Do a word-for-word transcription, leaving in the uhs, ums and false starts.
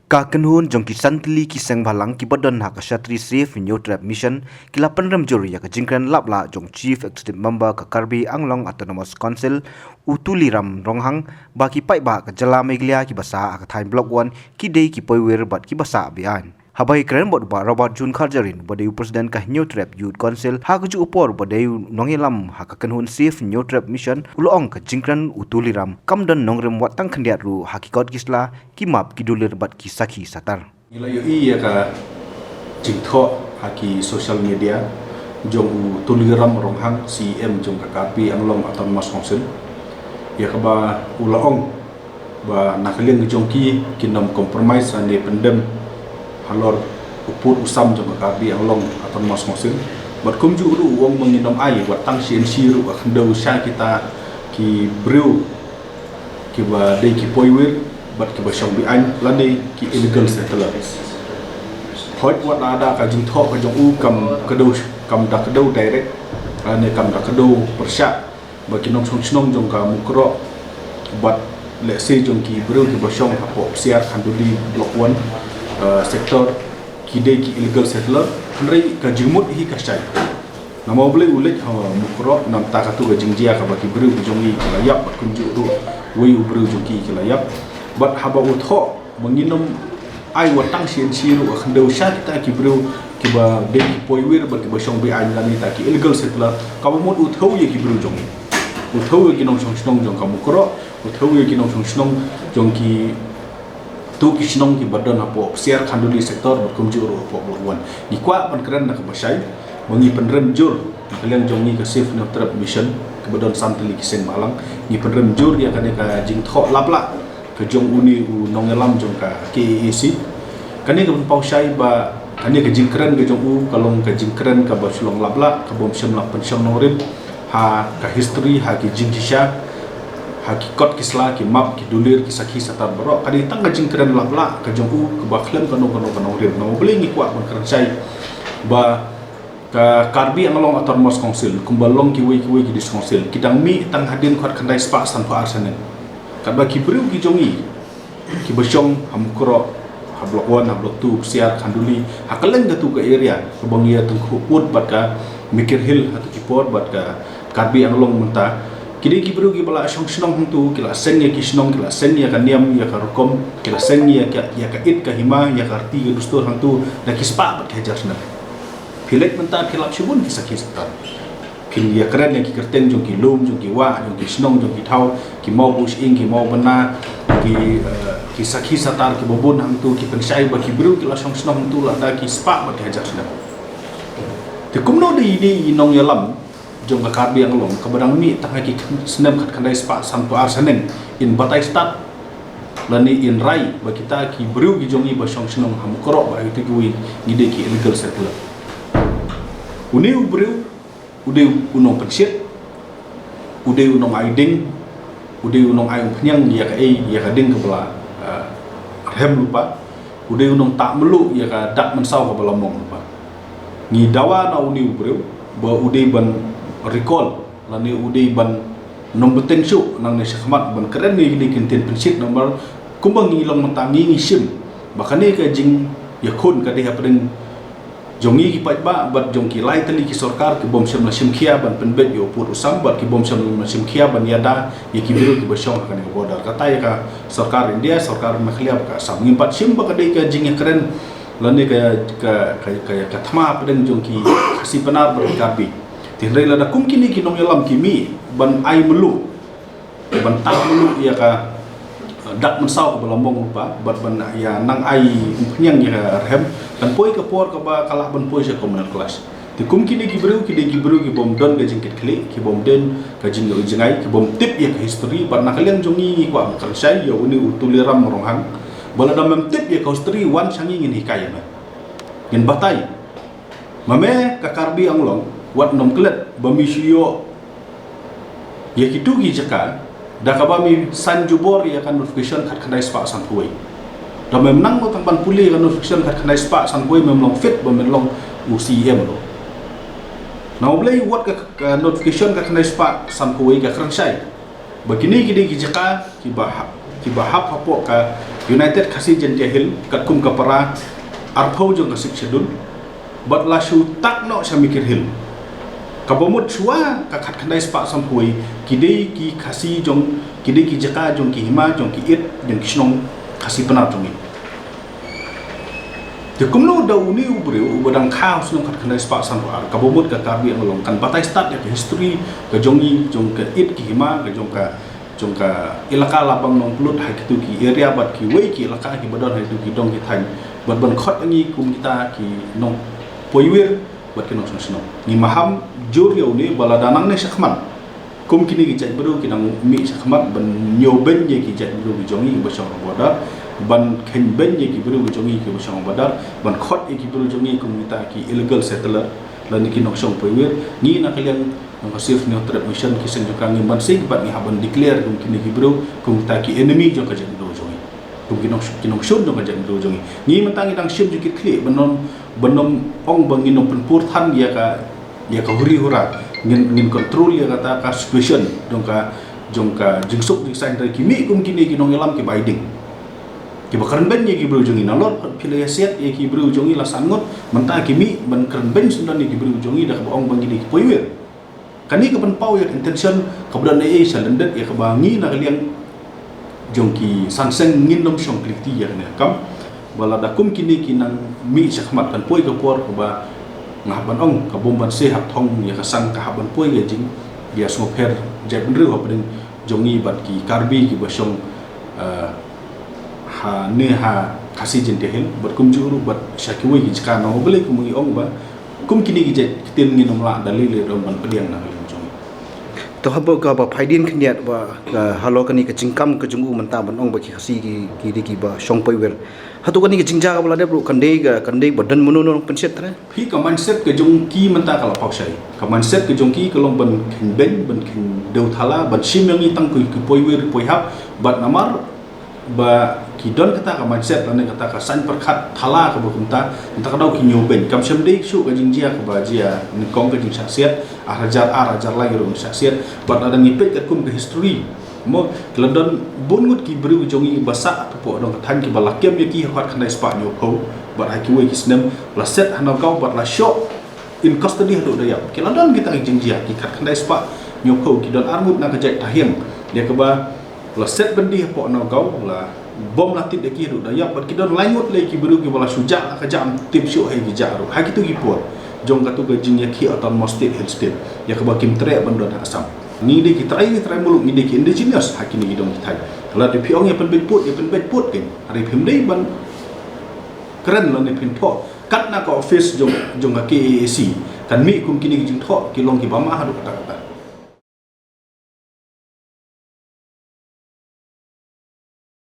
Ka kynhun jong ki san tylli ki seng bhalang kiba don ha ka Shatri Save Hynñiewtrep Mission ki la pynrem jur ïa ka jingkren lap lah jong Chief Executive Member ka Karbi Anglong Autonomous Council, u Tuliram Ronghang, ba ki paidbah ka jylla Meghalaya kiba sah ha ka thaiñ Block One ki dei ki poiwir bad kiba sah be-aiñ. Haba ïakren bad u Bah Robert June Kharjahrin, uba dei u President ka Hynñiewtrep Youth Council, ha kajuh u por uba dei u nongïalam ha ka kynhun Save Hynñiewtrep Mission, u la ong ka jingkren u Tuliram kam don nongrim wat tang khyndiat ruh ha ki kot ki sla, ki map, ki dulir bad ki sakhi satar. Ngi la ïohi ïa ka jingthoh ha ki social media jong u Tuliram Ronghang, C E M jong ka Karbi Anglong Autonomous Council, ïa kaba u la ong ba na ka liang jong ki, kin ym compromise ne pyndem halor u pud u sam jong ka Karbi Anglong Autonomous Council. Bad kumjuh ruh u ong ba ngin ym ai wat tang shi inshi ruh ka khyndew sha kita ki briew kiba dei ki poiwir bad kiba shong be-aiñ lane ki illegal settler. Hooid, wat la da ka jingthoh ka jong u kam kdew, kam da kdew direct lane kam da kdew pyrshah ba ki nongshong shnong jong ka Mukroh bad lehse jong ki briew kiba shong hapoh Psiar Khanduli Block One, eh, sector, ki dei ki illegal settler, hynrei ka jingmut hi ka shai. Namar U Blei u leit ha Mukroh, namar kata ka tu ka jingjia kaba ki briew ki jong ngi ki la ïap bad kumjuh ruh wei u briew jong ki ki la ïap. Bad haba u thoh ba ngin ym ai wat tang shi inshi ruh ka khyndew sha kita ki briew kiba dei ki poiwir bad kiba shong be-aiñ lane kita ki illegal settler, kaba mut u thew ïa ki briew jong ngi. U thew ïa ki nongshong shnong jong ka Mukroh, u thew ïa ki nongshong shnong jong ki tu ki shnong kiba don hapoh Psiar Khanduli sector bad kumjuh ruh hapoh Block One. Ngi kwah ban kren da kaba shai ba ngi pynrem jur na ka liang jong ngi ka Save Hynñiewtrep Mission kaba don san tylli ki seng bhalang. Ngi pynrem jur ïa kane ka jingthoh lap lah ka jong une u nongïalam jong ka K A A C. Kane ka pynpaw shai ba kane ka jingkren ka jong u ka long ka jingkren kaba shu long lap lah, kaba ym shym la pynshong nongrim ha ka history, ha ki jingshisha, ha ki kot ki sla, ki map, ki dulir, ki sakhi satar baroh. Ka dei tang ka jingkren lap lah ka jong u kaba khlem kano kano ka nongrim. Namar U Blei ngi kwah ban kren shai ba ka Karbi Anglong Autonomous Council kumba long kiwei kiwei ki District Council ki dang mih tang hadien khatkhyndai spah sanphew ar snem. Katba ki briew ki jong ngi kiba shong ha Mukroh, ha Block One, ha Block Two, Psiar Khanduli, ha kylleng katu ka area kaba ngi ïa tyngkhuh pud bad ka Mikir Hill ha tu ki por bad ka Karbi Anglong mynta, ki dei ki briew kiba la shong shnong hangtu, ki la seng ïa ki shnong, ki la seng ïa ka niam ïa ka rukom, ki la seng ïa ka, ïa ka ïit ka hima, ïa ka riti ka dustur hangtu da ki spah bad ki hajar snem. Phi leit mynta phi lap shibun ki sakhi satar. Phin ïa kren ïa ki kyrteng jong ki lum, jong ki wah, jong ki shnong, jong ki thaw, ki maw bush ing, ki maw bana, ki, eh, ki sakhi satar kiba bun hangtu, ki pynshai ba ki briew ki la shong shnong hangtu lada ki spah bad ki hajar snem. Te kumno da ine i nongïalam jong ka Karbi Anglong kaba dang mih tang ha ki snem khatkhyndai spah sanphew ar snem in batai stad lane in rai ba kita ki briew ki jong ngi ba shong shnong ha Mukroh bad ha kitu kiwei ngi dei ki illegal settler. Une u briew u dei u nongpynshit, u dei u nongai ding, u dei u nongai umphniang ïa kaei, ïa ka ding kaba la, eh, rhem lypa, u dei u nongtah mluh ïa ka dak mynsaw kaba la mong lypa. Ngi dawa na une u briew ba u dei ban recall lane u dei ban nongbteng shuh nangne shakhmat ban kren ïa kine ki ktien pynshit, namar kumba ngi long mynta ngi ngi shim ba kane ka jingïakhun ka dei hapdeng jong ngi ki paidbah bad jong ki lai tylli ki sorkar ki bym shym la shim khia ban pynbeit ïa u pud u sam bad ki bym shym la shim khia ban ïada ïa ki briew kiba shong ha kane ka border. Kata ïa ka sorkar India, sorkar Meghalaya bad ka Assam. Ngim pat shim ba ka dei ka jingïakren lane ka, ka, ka, ka, ka thma hapdeng jong ki Khasi Pnar bad ki Karbi. Te hynrei lada kum kine ki nongïalam ki mih ban ai mluh, ban tah mluh ïa ka, eh, dak mynsaw kaba la mong lypa bad ban ïa nang ai umphniang ïa ka rhem, kan poi ka por kaba ka lah ban poi sha communal clash. Te kum kine ki briew ki dei ki briew ki bym don ka jingkitkhlieh, ki bym don ka jingïohi jngai, ki bym tip ïa ka history, bad na ka liang jong ngi ngi kwah ban kren shai ïa une u Tuliram Ronghang ba lada mem tip ïa ka history wan sha ngi ngin hikai ïa me, ngin batai. Ma me ka Karbi Anglong wat nym klet ba me shu ïoh ïa kitu ki jaka da kaba me sign jubor ïa ka notification khatkhyndai spah sanphew wei. Da mem nang tang ban pule ïa ka notification khatkhyndai spah sanphew wei mem long fit ba men long u C E M ruh. Na U Blei wat ka, ka notification khatkhyndai spah sanphew wei ka kren shai ba kine ki dei ki jaka kiba ha, Ba hap hapoh ka United Khasi Jaintia Hills katkum ka para arphew jong ka Sixth Schedule, bad la shu tak noh sha Mikir Hills. Kaba mut shuwa ka khatkhyndai spah sanphew wei, ki dei ki Khasi jong, ki dei ki jaka jong ki hima, jong ki it, jong ki shnong Khasi Pnar jong ngi. Te kumno da une u briew uba dang kha u shnong khatkhyndai spah sanphew ar, kaba mut ka Karbi Anglong, kan batai stad ïa ka history ka jong ngi, jong ka it ki hima, ka jong ka, jong ka ilaka Labang Nongpylut, ha kitu ki area bad kiwei ki ilaka kiba don ha kitu ki dong ki thaiñ, bad ban khot ïa ngi kum kita ki nongpoiwir bad ki nongshong shnong. Ngi maham jur ïa une, ba lada nangne shakhmat kum kine ki jaitbynriew ki nang mih shakhmat ban ñiewbeiñ ïa ki jaitbynriew ki jong ngi kiba shong ha border, ban kheiñbeiñ ïa ki briew ki jong ngi kiba shong ha border, ban khot ïa ki briew jong ngi kum kita ki illegal settler lane ki nongshong poiwir, ngi na ka liang jong ka Save Hynñiewtrep Mission, ki seng jong ka, ngim banse bad ngi hap ban declare kum kine ki briew kum kita ki enemy jong ka jaitbynriew jong ngi, kum ki nong, ki nongshun jong ka jaitbynriew jong ngi. Ngi mynta ngi dang shim jingkitkhlieh ban ym, ban ym ong ba ngin ym pynpur than ïa ka, ïa ka huri hura. Ngin, ngin control ïa kata ka situation jong ka, jong ka jingsuk jingsaiñ, hynrei ki mih kum kine ki nongïalam kiba aiding, kiba kren beiñ ïa ki briew jong ngi. Nalor phi la ïasiat ïa ki briew jong ngi la san ngut, mynta ki mih ban kren beiñ syndon ïa ki briew jong ngi da kaba ong ba ngi dei ki poiwir. Kane ka pynpaw ïa ka intention kaba don ei ei sha lyndet, ïa kaba ngi na ka liang jong ki san seng ngin ym shong kti ïa kane ka kam. Ba lada kum kine ki nang mih shakhmat, kan poi ka por kaba nga hap ban ong, ka bym banse hap thong ïa ka sang, ka hap ban poi ka jingïasngewpher jaitbynriew hapdeng jong ngi bad ki Karbi kiba shong, eh, ha, ne ha Khasi Jaintia Hills, bad kumjuh ruh bad sha kiwei ki jaka. Namar balei kumba ngi ong ba kum kine ki jait ktien ngin ym lah da lei lei ruh ban pdiang na ka liang jong ngi. To haba kaba Phaidien Khyndiat ba, ka, halor kane ka jingkam ka jong u mynta ban ong ba ki Khasi ki, ki dei kiba shong poiwir. Hato kane ka jingjia kaba la dep ruh kan dei ka, kan dei ba don mano mano pynshitom? Phi, ka mindset ka jong ki mynta ka la paw shai. Ka mindset ka jong ki ka long ban kheiñbeiñ, ban kheiñdew thala, ban shim ïa ngi tang ki, ki poiwir poihap, bad namar ba ki don kata ka mindset lane kata ka saiñ pyrkhat thala kaba kumta, mynta ka daw ki ñiewbeiñ. Kam shym dei shuh ka jingjia kaba jia nyngkong, ka jingshah siat ar hajar ar, ar hajar lai ruh shah siat. Bad lada ngi peit katkum ka history, mo, ki la don bun ngut ki briew jong ngi ba sah hapoh dong ka thaiñ kiba la kem ïa ki ha khatkhyndai spah hynñiewphew, bad ha kiwei ki snem la set ha Nagaon bad la shoh in custody haduh da ïap. Ki la don kita ki jingjia, ki khatkhyndai spah hynñiewphew, ki don arngut na ka jait Tahiang, ïa kaba la set byndi hapoh Nagaon, la bom la tied ïa ki haduh da ïap. Bad ki don laingut lei ki briew kiba la shu jah la ka jah, ym tip shuh ha ki jah ruh ha kitu ki por jong katu ka jingïakhih Autonomous State, Hill State, ïa kaba kim treh ban don ha Assam. Ngi dei ki trai, ngi trai muluk, ngi dei ki indigenous ha kine ki dong ki thaiñ. Lada phi ong ïa pynbeit pud, ïa pynbeit pud kein. Hynrei phim dei ban kren lane phin thoh kat na ka office jong, jong ka K A A C. Kan mih kum kine ki jingthoh ki long kiba ma haduh katta katta.